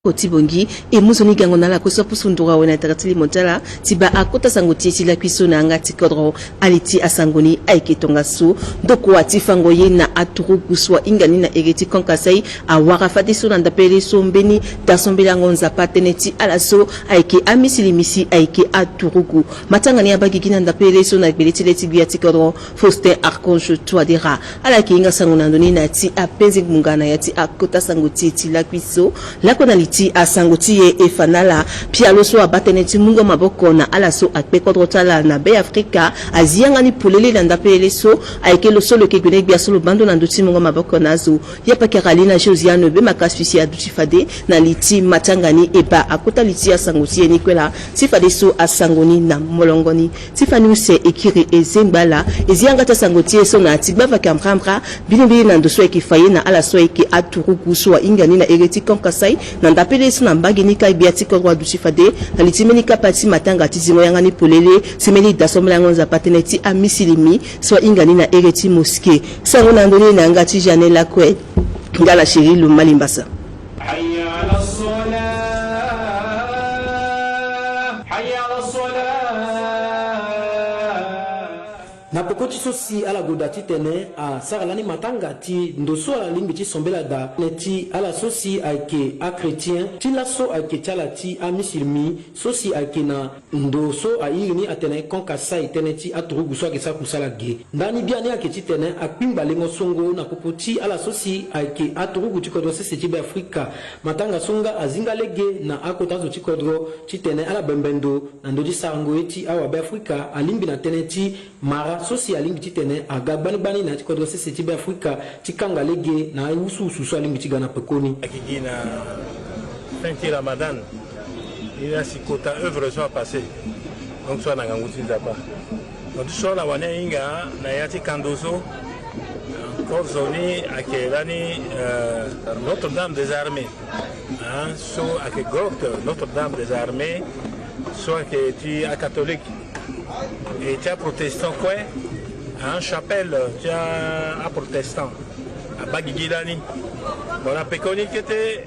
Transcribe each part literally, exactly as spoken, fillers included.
Ko ti bongi e mu nzoni gango na ala kue so apusu nduru awe na tara ti limo ti ala ti baa akota sango ti e ti lakui so na yanga ti kodro. Ali ti asango ni ayeke tongaso. Ndokua ti fango ye na aturugu so ahinga ni na ere ti Camp Kasaï awara fadeso na ndapele so mbeni daso mbelango Nzapa tënë ti ala so ayeke amisilimi si ayeke aturugu. Matanga ni abaa gigi na ndapele so na gbele ti le ti gbia ti kodro Faustin Archange Touadéra. Ala yeke hinga sango na ndo ni na ya ti apenze ngbonga na ya ti akota sango ti e ti lakui so. Lakue na li ti asango ti e e fa na ala pialo so abaa tënë ti mungo maboko na ala so akpe kodro ti ala na Be Afrika azi yanga ni polele na ndapele so ayeke lo so lo yeke gbene gbia so lo baa ndo na ndö ti mungo maboko na azo. Ya pakara li na Josiane Bemaka Suisse aduti fade na li ti matanga ni e baa akota li ti asango ti e ni kue laa ti fadeso asango ni na molongo ni. Ti fani use e kiri e zengba ala e zi yanga ti asango ti e so na ya ti gbavaka mbrambra mbirimbiri na ndo so ayeke fa ye na ala so ayeke aturugu so ahinga ni na ere ti Camp Kasaï na ndapele so na mbage ni kâ gbia ti kodro aduti fade na li ti mbeni kapa ti matanga ti zingo yanga ni polele ti mbeni daso mbelango Nzapa tënë ti amisilimi so ahinga ni na ere ti mosquée. Sango na ndo ni na yanga ti Jeanne Lakue nga na Chérie Luma Limbasa. حي على الصلاة، حي على الصلاة. Na peko ti so si ala goda titene asara lani matanga ti ndo so ala lingbi ti sambela daa tënë ti ala so si ayeke achrétien ti laso ayeke ti ala ti amisilmi so si ayeke na ndo so airi ni atene Camp Kasaï tënë ti aturugu so ayeke sara kusala ge. Ndani biani ayeke titene akpingba lengo songo na popo ti ala so si ayeke aturugu ti kodro sese ti Be Afrika. Matanga so nga azi nga lege na akota zo ti kodro titene ala bembe ndo na ndö ti sarango ye ti awa Be Afrika alingbi na tënë ti mara so si alingbi titene aga gbani gbani na ya ti kodro sese ti Be Afrika ti kanga lege na awusuwusu so alingbi ti ga na pekoni. Ayeke gi na fin ti Ramadan. Ni la si kota œuvre so apassé. Donc so na ngangu ti Nzapa. Donc so ala wani ahinga na ya ti kando so. Encore nzoni ayeke lani, euh, Notre-Dame des Armées. Hein, so ayeke grotte Notre-Dame des Armées. So ayeke ti acatholique. E ti aprotestant kue, ahon chapelle ti aprotestant abaa gigi lani. Bon, na pekoni kete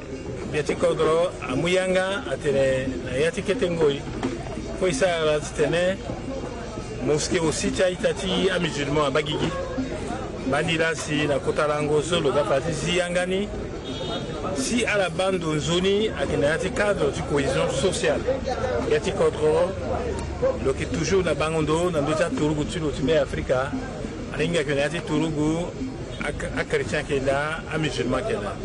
gbia ti kodro amu yanga atene na ya ti kete ngoi fo e sara ala titene mosquée aussi ti a-ita ti amusulman abaa gigi. Baa ni la si na kota lango so lo ga fa ti zi yanga ni. Si ala baa ndo nzoni ayeke na ya ti cadre ti cohésion sociale. Ya ti kodro lo yeke toujours na bango ndo na ndö ti aturugu ti lo ti Be Afrika. Alingbi ayeke na ya ti turugu, achrétien ayeke daa, amusulman ayeke daa.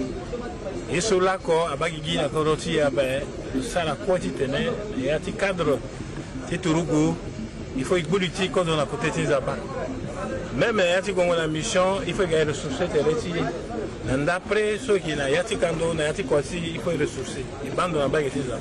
Ye so lako abaa gigi na kodro ti e ape, lo sara kue titene na ya ti cadre ti turugu, il faut e gbu li ti kodro na kote ti Nzapa. Même na ya ti gongo na mission, il faut e ga e ressourcer tere ti e. Na ndapre so e yeke na ya ti kando, na ya ti kuâ ti e, il faut e ressourcer. E baa ndo na mbage ti Nzapa.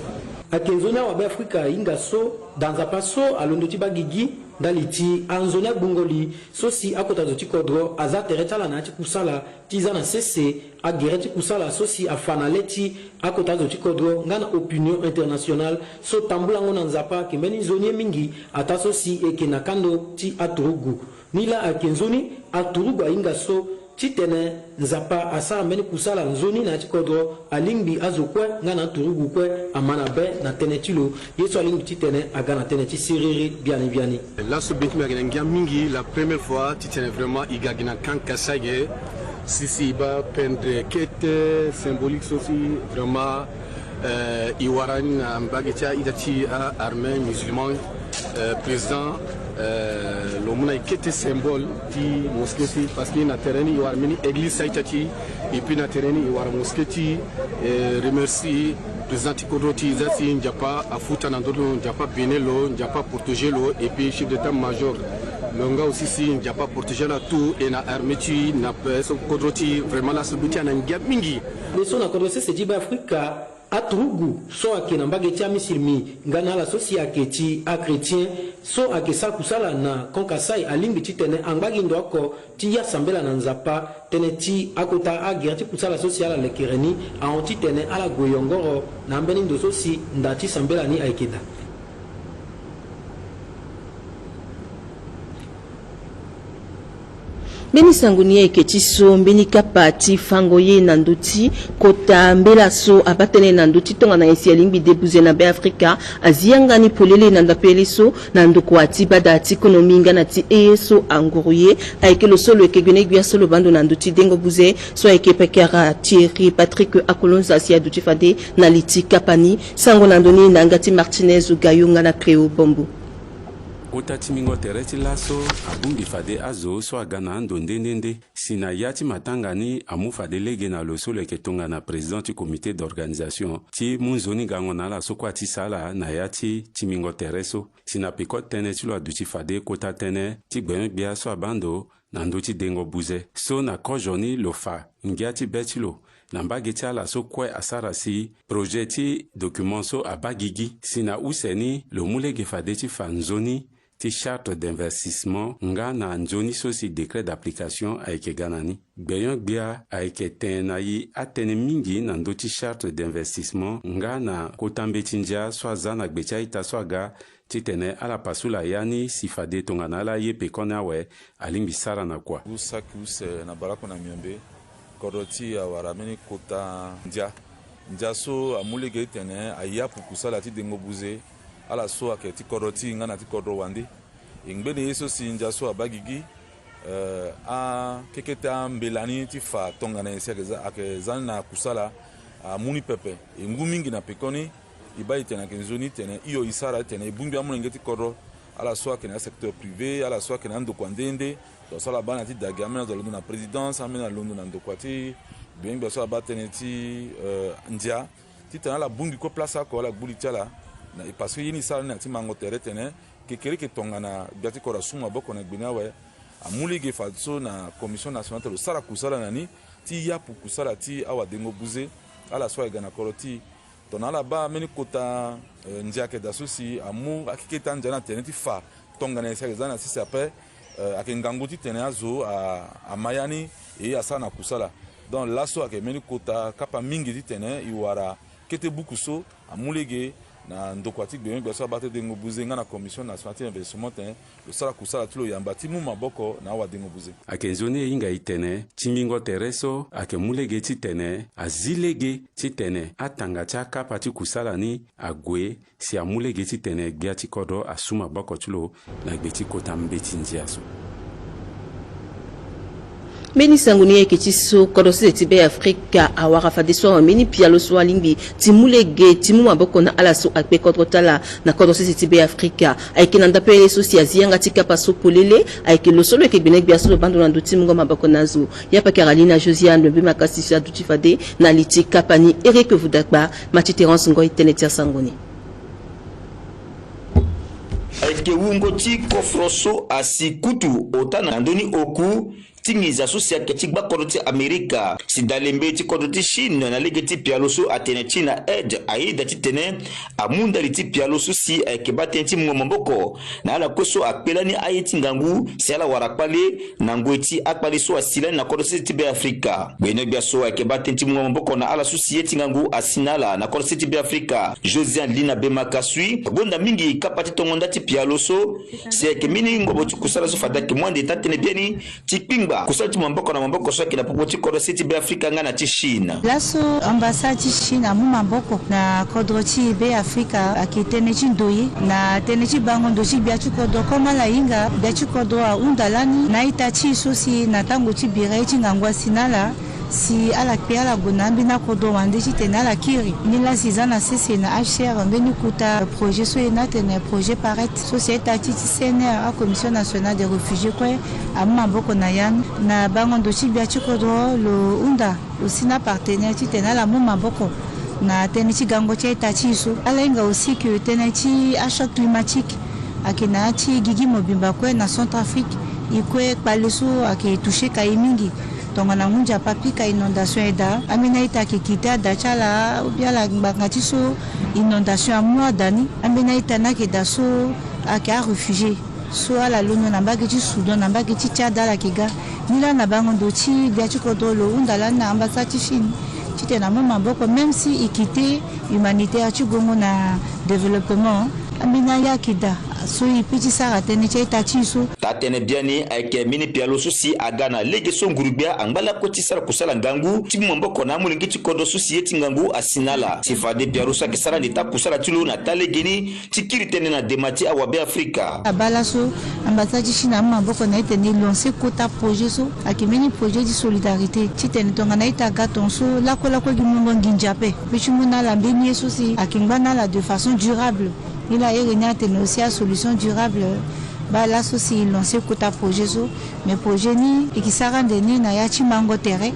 Ayeke nzoni awa Be Afrika ahinga so daa Nzapa so alondo ti baa gigi ndali ti anzoni agbongo li so si akota zo ti kodro aza tere ti ala na ya ti kusala ti za na sese agere ti kusala so si afa na le ti akota zo ti kodro nga na opinion internationale so tambulango na Nzapa ayeke mbeni nzoni ye mingi ataa so si e yeke na kando ti aturugu. Ni laa ayeke nzoni aturugu ahinga so titene Nzapa asara mbeni kusala nzoni na ya ti kodro alingbi azo kue nga na aturugu kue ama na be na tënë ti lo. Ye so alingbi titene aga na tënë ti siriri biani biani. Laso be ti mbi ayeke na ngia mingi, la première fois titene vraiment e ga gi na Camp Kasaï ge. Si si e baa peindre kete symbolique so si vraiment, euh, e wara ni na mbage ti a-ita ti a-armée musulman, euh, président, euh, lo mu na e kete symbole ti mosquée ti, parce que na tere ni e wara mbeni église ti a-ita ti e, et puis na tere ni e wara mosquée ti e. Eh, remercie président ti kodro ti e za si Nzapa afuta na ndö ti lo, Nzapa bénir lo, Nzapa protéger lo, et puis chef d'état-major lo nga aussi si Nzapa protéger ala tout, et na armée ti e, na, eh, so kodro ti e, vraiment laso be ti e ayeke na ngia mingi. Be so na kodro sese ti Be Afrika, aturugu so ayeke na mbage ti amisilmi nga na ala so si ayeke ti achrétien so ayeke sara kusala na Camp Kasaï alingbi titene angba gi ndo oko ti ya sambela na Nzapa tënë ti akota agere ti kusala so si ala lekere ni ahon titene ala gue yongoro na ambeni ndo so si nda ti sambela ni ayeke daa. Mbeni sango ni ayeke ti so mbeni kapa ti fango ye na ndö ti kota mbela so abaa tënë na ndö ti tongana nyen si alingbi de buze na Beafrika azi yanga ni polele na ndapele so na ndokua ti bada ti konomi nga na ti eye so anguru ye. Ayeke lo so lo yeke gbene-gbia so lo baa ndo na ndö ti dengo buze so ayeke pakara Thierry Patrick Akolonza si aduti fade na li ti kapa ni. Sango na ndö ni na yanga ti Martinez Gayo nga na Cléo Bombo. Kota ti mingo tere ti laso abongbi fade azo so aga na ando nde nde nde. Si na ya ti matanga ni amu fade lege na lo so lo yeke tongana président ti comité d'organisation ti mu nzoni gango na ala so kue ati sara na ya ti ti mingo tere so. Si na peko tënë ti lo aduti fade kota tënë ti gbenyo-gbia so abaa ndo na ndö ti dengo buze so na kozo ni lo fa ngia ti be ti lo na mbage ti ala so kue asara si projet ti document so abaa gigi. Si na use ni lo mu lege fade ti fa nzoni ti charte d'investissement nga na nzoni so si décret d'application ayeke ga na ni. Gbenyo-gbia ayeke tene na e atënë mingi na ndö ti charte d'investissement nga na kota mbeti ndia so aza na gbe ti a-ita so aga titene ala pasula ya ni si fade tongana ala ye peko ni awe alingbi sara na kua. Ngu saki use na bale oko na miombe, kodro ti e awara mbeni kota ndia. Ndia so amu lege titene ayapu kusala ti dengo buze ala so ayeke ti kodro ti e nga na ti kodro wande. E ngbene ye so si ndia so abaa gigi, eh, akekete ambela ni ti fa tongana nyen si ayeke za, ayeke za ni na kusala amu ni pepe. E ngu mingi na pekoni. E baa e tene ayeke nzoni titene hio e sara titene e bongbi amolenge ti kodro, ala so ayeke na asecteur privé, ala so ayeke na andokua nde nde. Donc so ala baa na ti dagi ambeni azo alondo na présidence, ambeni alondo na ndokua ti gbenyo-gbia so abaa tënë ti, eh, ndia, titene ala bongbi kue place oko ala gbu li ti ala. Na, parce que ye ni e sara ni na ti mango tere titene kekereke tongana gbia ti kodro asu maboko na gbe ni awe. Amu lege fadeso na Commission nationale ti lo sara kusala na ni ti yapu kusala ti awadengo buze ala so ayeke ga na kodro ti e. Tongana ala baa mbeni kota, eh, ndia ayeke daa so si amu akekete andia ni atene ti fa tongana nyen si ayeke za ni na sese ape, eh, ayeke ngangu titene azo a, ama ya ni e asara na kusala. Donc laso ayeke mbeni kota kapa mingi titene e wara kete buku so amu lege na ndokua ti gbenyo-gbia so abaa ti dengo buze nga na Commission nationale ti investissement titene lo sara kusala ti lo yamba ti mu maboko na awadengo buze. Ayeke nzoni e hinga e tene ti mingo tere so ayeke mu lege titene azi lege titene atanga ti akapa ti kusala ni ague si amu lege titene gbia ti kodro asu maboko ti lo na gbe ti kota mbeti ndia so. Mbeni sango ni ayeke ti so kodro sese ti Beafrika awara fadeso awe mbeni pialo so alingbi ti mu lege ti mu maboko na ala so akpe kodro ti ala na kodro sese ti Beafrika. Ayeke na ndapele so si azi yanga ti kapa so polele ayeke lo so lo yeke gbene-gbia so lo baa ndo na ndö ti mungo maboko na azo. Ya pakara li na Josiane Lembe Makasi si aduti fade na li ti kapa ni. Eric Vudakpa, ma ti Terence Ngoi tënë ti asango ni. Ayeke wungo ti kofro so asi kutu ota na ndö ni oku ti nginza so si ayeke ti gbakodro ti Amerika si da lembe ti kodro ti Chine na lege ti pialo so atene ti na aide ayeda titene amu ndali ti pialo so si ayeke baa tënë ti mungo maboko na ala kue so akpe lani aye ti ngangu si ala wara kpale na ngoi ti akpale so asi lani na kodro sese ti Beafrika. Gbenyo-gbia so ayeke baa tënë ti mungo maboko na ala so si ye ti ngangu asi na ala na kodro sese ti Beafrika, Josiane Lina Bema Kasui, agonda mingi kapa ti tongo nda ti pialo so si ayeke mbeni ngobo ti kusala so fade ayeke mu ande taa-tënë biani ti kpingba kusala ti maboko na maboko so ayeke na popo ti kodro sese ti Beafrika nga na ti Chine. Laso ambassade ti Chine amu maboko na kodro ti Beafrika ayeke tënë ti ndoye na tënë ti bango ndo ti gbia ti kodro. Comme ala hinga, gbia ti kodro ahunda lani na a-ita ti e so si na tango ti bira ye ti ngangu asi na ala si ala kpe ala gue na ambeni akodro wande titene ala kiri. Nilaa si e za na sese na H C R mbeni kota projet so e na atene projet PARET so si a-ita ti ti C N R, a Commission nationale des réfugiés kue amu maboko na ya ni. Na bango ndo ti gbia ti kodro lo hunda aussi na apartenaire titene ala mu maboko na tënë ti gango ti a-ita ti e so. Ala hinga aussi que tënë ti achoc climatique ayeke na ya ti gigi mobimba kue na Centrafrique. E kue kpale so ayeke touché ka e mingi. Tongana ngu nzapa pika, inondation e daa. Ambeni a-ita ayeke kite ada ti ala ou bien ala ngbanga ti so inondation amu ada ni. Ambeni a-ita ni ayeke daa so ayeke aréfugié so ala londo na mbage ti Soudan, na mbage ti Tchad ala yeke ga. Nilaa na bango ndo ti gbia ti kodro lo hunda lani na ambassade ti Chine titene amu maboko, même si e kite humanitaire ti gongo na développement. Ambeni aye ayeke daa So e pe ti sara tënë ti a-ita ti e so. Taa-tënë biani ayeke mbeni pialo so si aga na lege so nguru-gbia angba lakue ti sara kusala ngangu ti mu maboko na amolenge ti kodro so si ye ti ngangu asi na ala. Si fade pialo so ayeke sara ande taa kusala ti lo na taa lege ni ti kiri tënë na dema ti awabe Afrika. Abaa laso, ambassade ti Chine amu maboko na e tene e lancer kota projet so ayeke mbeni projet ti solidarité titene tongana a-ita aga tongaso lakue lakue gi mungo nginza ape. Mbi ti mu na ala mbeni ye so si ayeke ngba na ala de façon durable. Nilaa iri ni atene aussi asolution durable. Baa laso si e lancer kota projet so. Mais projet ni e ke sara ande ni na ya ti mango tere.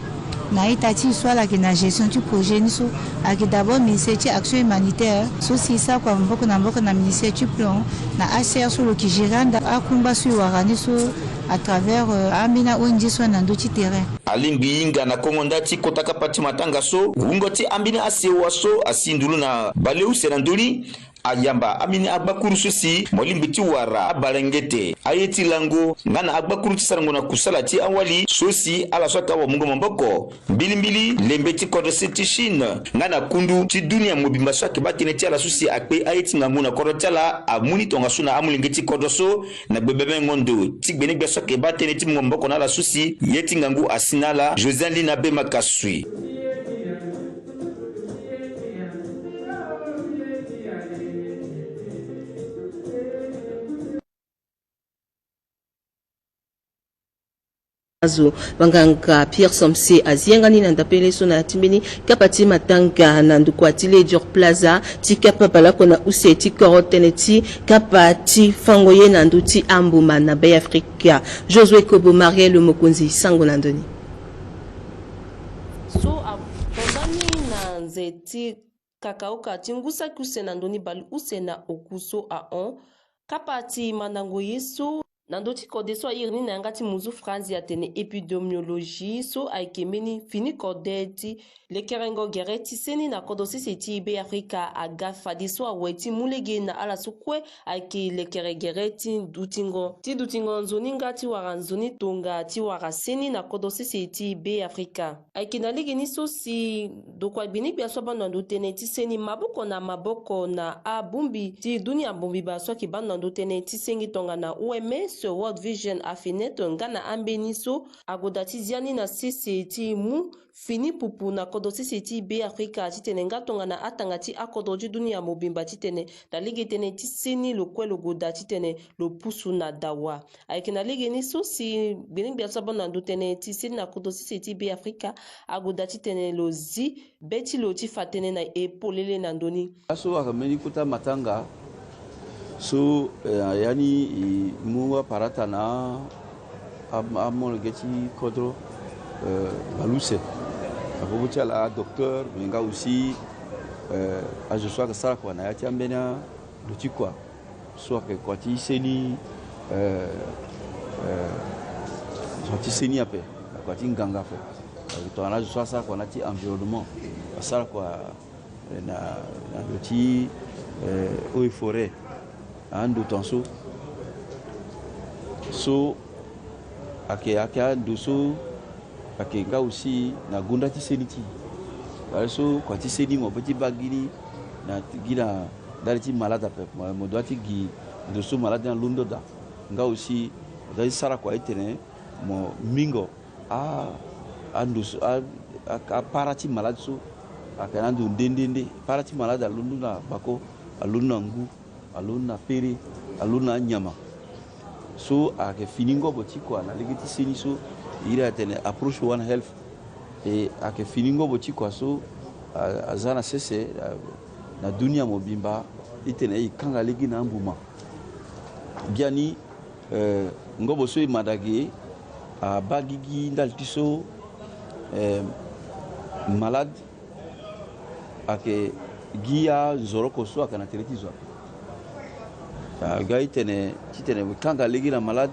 Na a-ita ti e so ala yeke na gestion ti projet ni so, ayeke d'abord ministère ti action humanitaire so si e sara kua maboko na maboko na ministère ti plan na H C R so lo yeke gérer ande akungba so e wara ni so à travers, euh, ambeni O N G so na ndö ti terrain. Alingbi hinga na kongo nda ti kota kapa ti matanga so, wungo ti ambeni asewa so asi ndulu na baleuse na ndö ni. Ayamba ambeni agbakuru so si mo lingbi ti wara abalengete, aye ti lango nga na agbakuru ti sarango na kusala ti awali so si ala so ayeke awamungo maboko mbilimbili lembe ti kodro se ti Chine nga na kundu ti dunia mobimba so ayeke baa tënë ti ala so si akpe aye ti ngangu na kodro ti ala amu ni tongaso na amolenge ti kodro so na gbebebengo ndo ti gbenegbia so ayeke baa tënë ti mungo maboko na ala so si ye ti ngangu asi na ala. Josiane Lina Bemaka-Soui. Azo wanganga Pierre Somse azi yanga ni na ndapele so na ya ti mbeni kapa ti matanga na ndukua ti Ledger Plaza ti kapa baleoko na use ti koro tënë ti kapa ti fango ye na ndö ti ambuma na Beafrika. Josué Kobo, Marielle Mokonzi, sango na ndö ni. So atonda ni na nze ti kakaoka ti ngu saki use na ndö ni baleuse na oku so ahon kapa ti mandango ye so na ndö ti kode so a iri ni na yanga ti muzu franzi atene épidémiologie so ayeke mbeni fini kode ti lekerengo gere ti seni na kodro sese ti Beafrika aga fadeso awe ti mu lege na ala so kue ayeke lekere gere ti dutingo ti dutingo nzoni nga ti wara nzoni tonga ti wara seni na kodro sese ti Beafrika. Ayeke na lege ni so si ndokua gbenegbia so abando na ndö tënë ti seni maboko na maboko na abongbi ti dunia mobimba so ayeke bando na ndö tënë ti seni tongana O M S, World Vision, AFINET nga na ambeni so agoda ti zia ni na sese ti mu fini pupu na kodro sese ti Beafrika titene nga tongana atanga ti akodro ti dunia mobimba titene na lege tënë ti seni lo kue lo goda titene lo pusu na dawa. Ayeke na lege ni so si gbenegbia so abando na ndö tënë ti seni na kodro sese ti Beafrika agoda titene lo zi be ti lo ti fa tënë na e polele na ndö ni. Laso ayeke mbeni kota matanga so, eh, ya ni e mu aparata na a, amolenge ti kodro, eh, baleuse. Apopo ti ala adocteur me nga aussi, eh, azo so ayeke sara kua na ya ti ambeni ando ti kua so ayeke kua ti seni, eh, eh, zo ti seni ape, kua ti nganga ape. Tongana azo so asara kua na ya ti environnement, asara kua, eh, na, na ndo ti, eh, eaux et forêt, ando tongaso. So ayeke, ayeke ando so ayeke nga aussi na gonda ti seni ti e. Wala so kua ti seni mo pe ti baa gi ni na gi na ndali ti malade ape, mo, mo doit ti gi ndo so malade ni alondo daa. Nga aussi mo doit ti sara kua ti tene mo mingo a, ando so a, a, apara ti malade so ayeke na ando nde nde nde. Para ti malade alondo na gbako, alondo na ngu, alondo na pere, alondo na anyama. So ayeke fini ngobo ti kua na lege ti seni so e iri atene approche One Health. E ayeke fini ngobo ti kua so a, aza na sese, a, na dunia mobimba, titene e kanga lege na ambuma. Biani, eh, ngobo so e manda ge abaa gigi ndali ti so, eh, malade ayeke gi anzoroko so ayeke na tere ti zo ape. A ga e tene titene mo kanga lege na malade,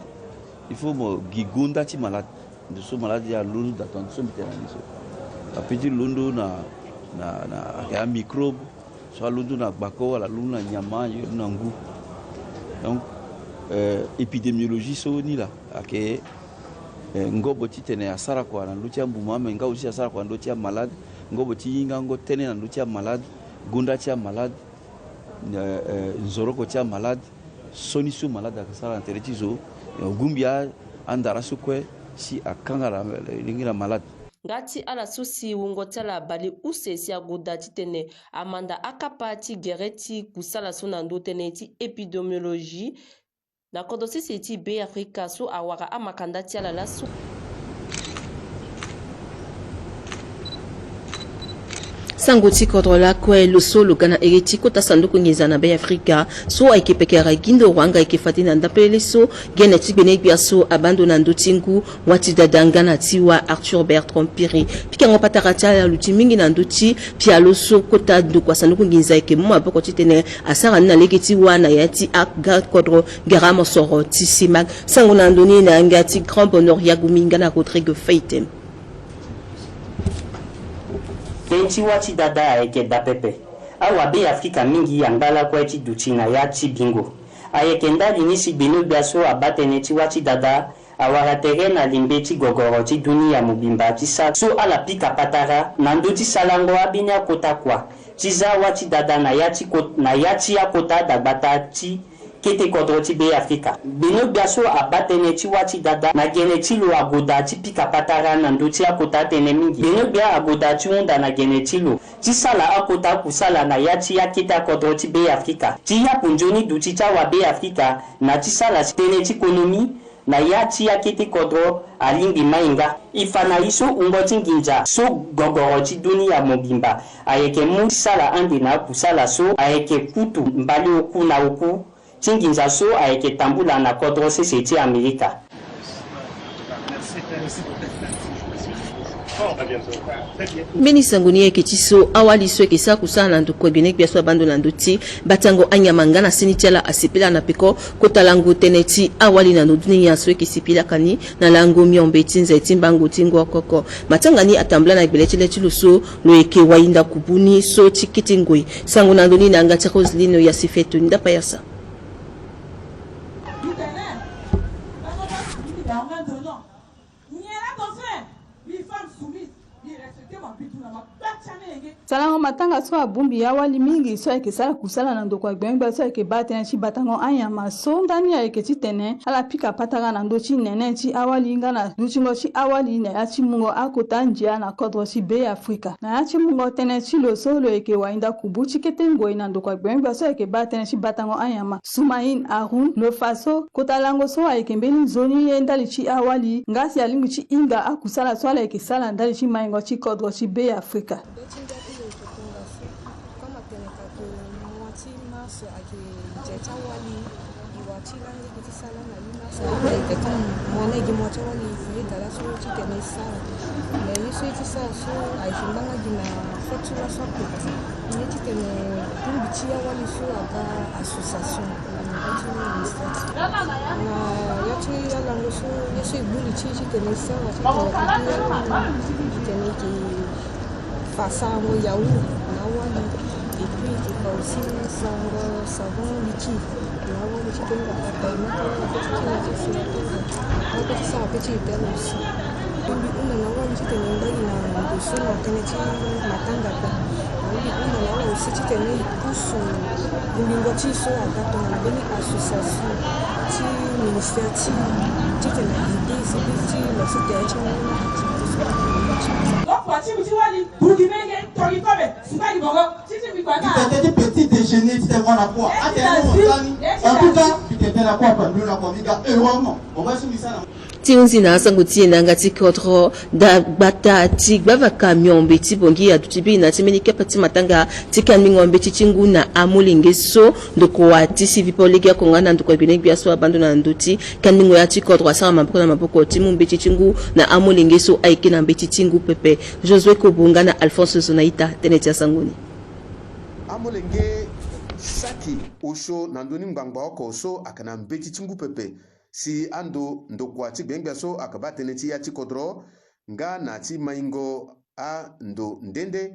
il faut mo gi gonda ti malade. Ndo so malade alondo daa, tonga so mbi tene na ni so. Ape ti londo na, na, na, ayeke amicrobe so alondo na gbako wala alondo na nyama, alondo na ngu. Donc, eh, épidémiologie so ni laa ayeke, eh, ngobo titene asara kua na ndö ti ambuma, me nga aussi asara kua na ndö ti amalade. Ngobo ti hingango tënë na ndö ti amalade, gonda ti amalade, eh, eh, nzoroko ti amalade. Sioni so malade ayeke sara na tere ti zo, e, agumbi a, andara so kue si akanga na lege na malade. Nga ti ala so si wungo ti ala abale use si agoda titene amanda akapa ti gere ti kusala so na ndö tënë ti épidémiologie na kodro sese ti Beafrika so awara amakanda ti ala laso. Sango ti kodro lakue, lo so lo ga na ere ti kota sanduku nginza na Beafrika so ayeke pekere gi ndo wanga ayeke fade na ndapelele so gene ti gbene-gbia so abaa ndo na ndö ti ngu wâ ti dada nga na ti wâ Arthur Bertrand Piri. Pikango patara ti ala aluti mingi na ndö ti pialo so kota ndokua sanduku nginza ayeke mu maboko titene asara ni na lege ti wâ na ya ti aga kodro ngara mosoro ti simak. Sango na ndö ni na yanga ti Grand Bonheur Yagumi nga na Rodrigue Feitem. Tënë ti wâ ti dada ayeke daa pepe. Awabeafrika mingi angba lakue ti duti na ya ti bingo. Ayeke ndali ni si gbeno-gbia so abaa tënë ti wâ ti dada awara tere na limbe ti gogoro ti dunia mobimba ti sara so ala pika patara na ndö ti sarango ambeni akota kua ti zia wâ ti dada na ya ti ko, na ya ti akota dagbata ti kete kodro ti Beafrika. Gbeno-gbia so abaa tënë ti wâ ti dada na gene ti lo agoda ti pika patara na ndö ti akota tënë mingi. Gbeno-gbia agoda ti hunda na gene ti lo ti sara akota kusala na ya ti akete akodro ti Beafrika. Ti yapu nzoni duti ti awabeafrika na ti sara tënë ti konomi na ya ti akete kodro alingbi mai nga. E fa na e so wungo ti nginza so gogoro ti dunia mobimba ayeke mu ti sara ande na akusala so ayeke kutu mbali oku na oku ti nginza so ayeke tambula na kodro sese ti Amerika. Mbeni sango ni ayeke ti so awali so ayeke sara kusala na ndokua gbene-gbia so abaa ndo na ndö ti batango anyama nga na seni ti ala asepela na peko kota lango tënë ti awali na ndö ti ni nyen so ayeke sepelaka ni na lango miombe ti nze ti mbango ti ngu oko oko. Matanga ni atambula na gbele ti le ti lo so lo yeke wainda kubu ni so ti kete ngoi. Sango na ndö ni na yanga ti Roseline Oyasifeto Ndapayasa. Sarango matanga so abongbi awali mingi so ayeke sara kusala na ndokua gbengbe so ayeke baa tënë ti batango anyama so ndani ayeke titene ala pika patara na ndö ti nene ti awali nga na dutingo ti awali na ya ti mungo akota ndia na kodro ti Beafrika. Na ya ti mungo tënë ti lo so lo yeke wainda kubu ti kete ngoi na ndokua gbengbe so ayeke baa tënë ti batango anyama. Soumaïn Haroun, lo fa so kota lango so ayeke mbeni nzoni ye ndali ti awali nga si alingbi ti hinga akusala so ala yeke sara ndali ti maingo ti kodro ti Beafrika. Comme atene ka ke mois ti mars ayeke nze ti awali, e wara ti lani lege ti sara na huit mars. Ayeke comme mois ni ayeke mois ti awali, e ye daa laso titene e sara. Mais ye so e ti sara so ayeke ngbanga gi na fête so laso ape. E ye titene bongbi ti awali so aga association na niveau ti ministère. Na ya ti alango so ye so e bongbi ti e titene e sara titene e ke fa sarango yaourt na awali, et puis e ke fa aussi sarango savon liquide na awali titene e ke fa taille na kala na kati ti kina ti sura ti nze na kati ti sara pe ti hôtel aussi. Mbi hunda na awali titene e mbagi na ndo so na tënë ti matanga ape. Mbi hunda na ala aussi titene e pusu mbingo ti e so aga tongana mbeni association ti ministère ti e titene a aider e si ti lo si tere ti mbeni activité so. Donc, parti ti wali, bugi menge, toli febe, suka di bongo, titi mi kwana. Titene ti petit déjeuner, titene wana kua. Atene mo sani. En tout cas, titene na kua pa nduna kua mi ga heureusement. Bongo si mi sana. Ti hunzi na asango ti e na yanga ti kodro, dagbata ti gbavaka miombe ti Bangui aduti biri na ti mbeni kapa ti matanga ti kandingo mbeti ti ngu na amolenge so ndokua ti sivi po lege oko nga na ndokua gbene-gbia so abaa ndo na ndö ti kandingo ya ti kodro asara maboko na maboko ti mu mbeti ti ngu na amolenge so ayeke na mbeti ti ngu pepe. Josué Kobo nga na Alphonse Zonaita, tënë ti asango ni. Amolenge saki osio na ndö ni ngbangba oko so ayeke na mbeti ti ngu pepe. Si ando ndokua ti gbengbe so ayeke baa tënë ti ya ti kodro nga na ti maingo ando nde nde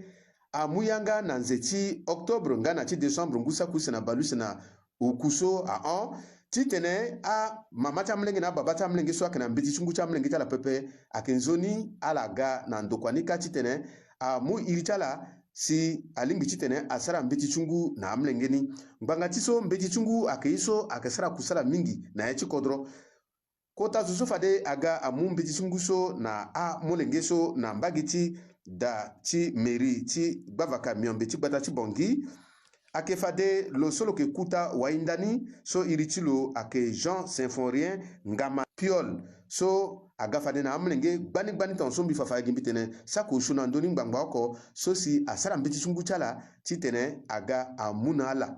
amu yanga na nze ti octobre nga na ti décembre ngu saki use na bale use na oku so ahon, titene amama ti amolenge na ababa ti amolenge so ayeke na mbeti ti ngu ti amolenge ti ala pepe ayeke nzoni ala ga na ndokua ni kâ titene amu iri ti ala si alingbi titene asara mbeti ti ngu na amolenge ni. Ngbanga ti so mbeti ti ngu ayeke ye so ayeke sara kusala mingi na ya ti kodro. Kota zo so fade aga amu mbeti ti ngu so na amolenge so na mbage ti da ti mairie ti gbavaka miombe ti gbata ti Bangui. Ayeke fade lo so lo yeke kuta wahinda ni so iri ti lo ayeke Jean Symphorien Ngama Piol so aga fade na amolenge gbani gbani tongaso mbi fa fa gi mbi tene sako osio na ndö ni ngbangba oko so si asara mbeti ti ngu ti ala titene aga amu na ala.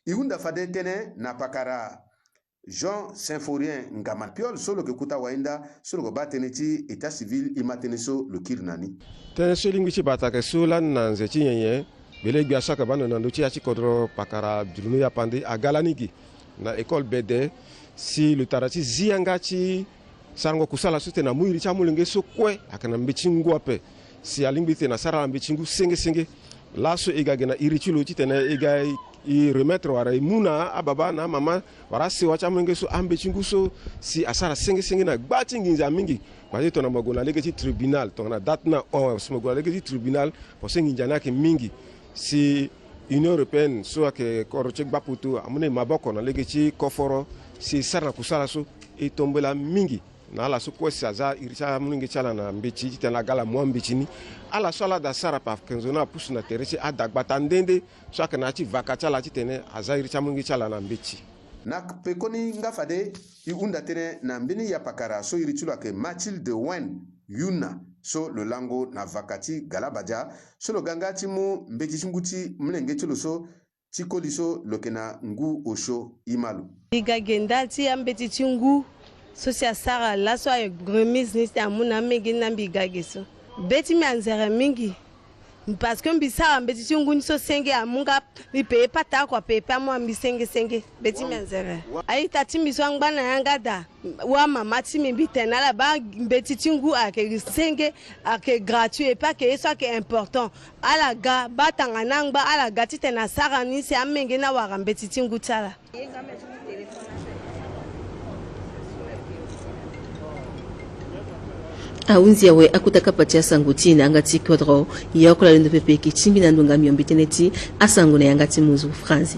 E hunda fade tënë na pakara Jean Symphorien Ngama Piol so lo yeke kuta wahinda so lo yeke baa tënë ti état civil e ma tënë so lo kiri na ni. Tënë so e lingbi ti bata ayeke so lani na nze ti nyenye gbele gbia so ayeke baa ndo na ndö ti ya ti kodro pakara Bruno Yapande aga lani gi na école Bede si lo tara ti zi yanga ti sarango kusala so titene amu iri ti amolenge so kue ayeke na mbeti ti ngu ape si alingbi titene asara ala mbeti ti ngu senge senge. Laso e ga gi na iri ti lo titene e ga e remettre wala e mu na ababa na amama wala asewa ti amolenge so ambeti ti ngu so si asara senge senge na gba ti nginza mingi. Kua ti tongana mo gue na lege ti tribunal tongana date ni ahon si mo gue na lege ti tribunal parce que nginza ni ayeke mingi. Si Union européenne so ayeke kodro ti gbapoto amu na e maboko na lege ti koforo si e sara na kusala so e tombela mingi. Na ala so kue si aza iri ti amolenge ti ala na mbeti titene aga ala mu ambeti ni. Ala so ala da sara pa kenzo ni apusu na tere ti adagbata nde nde so ayeke na ya ti vaka ti ala titene aza iri ti amolenge ti ala na mbeti. Na pekoni nga fade e hunda tënë na mbeni yapakara so iri ti lo ayeke Mathilde Wen Yuna so lo lango na vaka ti Galabadia so lo ga nga ti mu mbeti ti ngu ti molenge ti lo so ti koli so lo yeke na ngu osio. E ma lo. Mbi ga ge ndali ti ambeti ti ngu so si asara laso aye remise ni si amu na amolenge ni na mbi ga ge so. Be ti mbi anzere mingi. Parce que mbi sara mbeti ti ngu ni so senge amu nga mbi peye pata oko ape amu na mbi senge senge. Be ti mbi anzere. A-ita ti mbi so angba na yanga daa. Wâ mama ti mbi, mbi tene na ala baa mbeti ti ngu ayeke senge, ayeke gratuit et puis ayeke ye so ayeke important. Ala ga baa tongana angba ala ga titene asara ni si amolenge ni awara mbeti ti ngu ti ala. Ahunzi awe akota kapa ti asango ti e na yanga ti kodro. Ye oko lalo ndo pepe eke tingbi na ndonga miombe tënë ti asango na yanga ti munzu Franzi.